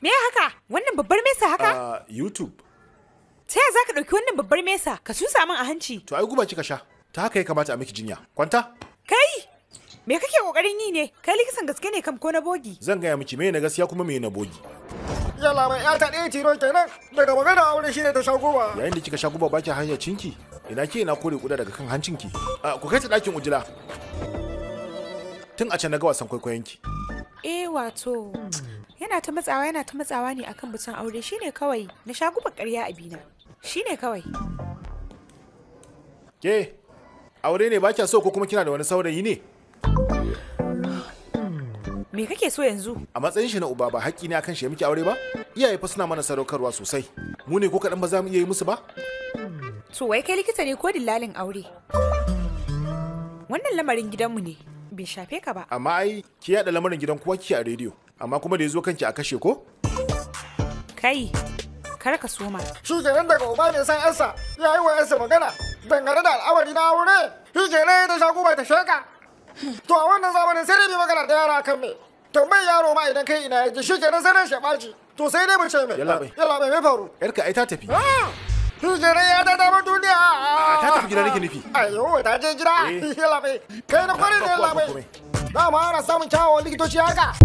Me haka? Wannan babbar mesa haka? YouTube. Ta yaya zaka ɗauki wannan babbar mesa ka cusa min a hanci? To ai guba kika sha. Ta haka ya kamata a miki jinya. Kwanta. Kai! Me kake kokarin yi ne? Kai likitan gaske ne kam ko na bogi? Zan gaya miki me na gaskiya kuma me na bogi. Yalla mai ya ta ɗaya tiro kenan daga magana aure shine ta sha guba. Yayin da kika sha guba baki hanyar cinki? Ina ke ina kore kuda daga kan hancinki? Ku kai ta ɗakin ujila. Tun a can na ga wasan kwaikwayonki. Eh wato yana ta matsawa ne akan batun aure shine kawai na sha guba ƙarya a bina. Shine kawai. Ke aure ne ba kya so ko kuma kina da wani saurayi ne? Me kake so yanzu? A matsayin shi na uba ba haƙƙi ne akan shi ya miki aure ba? Iyaye fa suna mana sadaukarwa sosai. Mu ne ko kaɗan ba za mu iya yi musu ba? To wai kai likita ne ko dillalin aure? Wannan lamarin gidanmu ne, bai shafe ka ba. Amma ai ki yaɗa lamarin gidan kowa kike a rediyo, amma kuma da ya zo kanki a kashe ko? Kai, kar ka soma. Shi kenan daga uba mai san yarsa ya yi wa yarsa magana dangane da al'amari na aure. Shi kenan ta sha guba ta sheka. To a wannan zamanin sai dai mai magana da yara kan me. Tambayi yaro ma idan kai ina yaji shi kenan sai ran shi ɓaci. To sai dai mu ce me. Yalla bai. Yalla bai me faru? Yarka ai ta tafi. Shi kenan ya ta dama duniya. Ta tafi gida nake nufi. Ayo ta je gida. Yalla bai. Kai na kwari ne yalla bai. Dama ana samun kyawawan likitoci haka.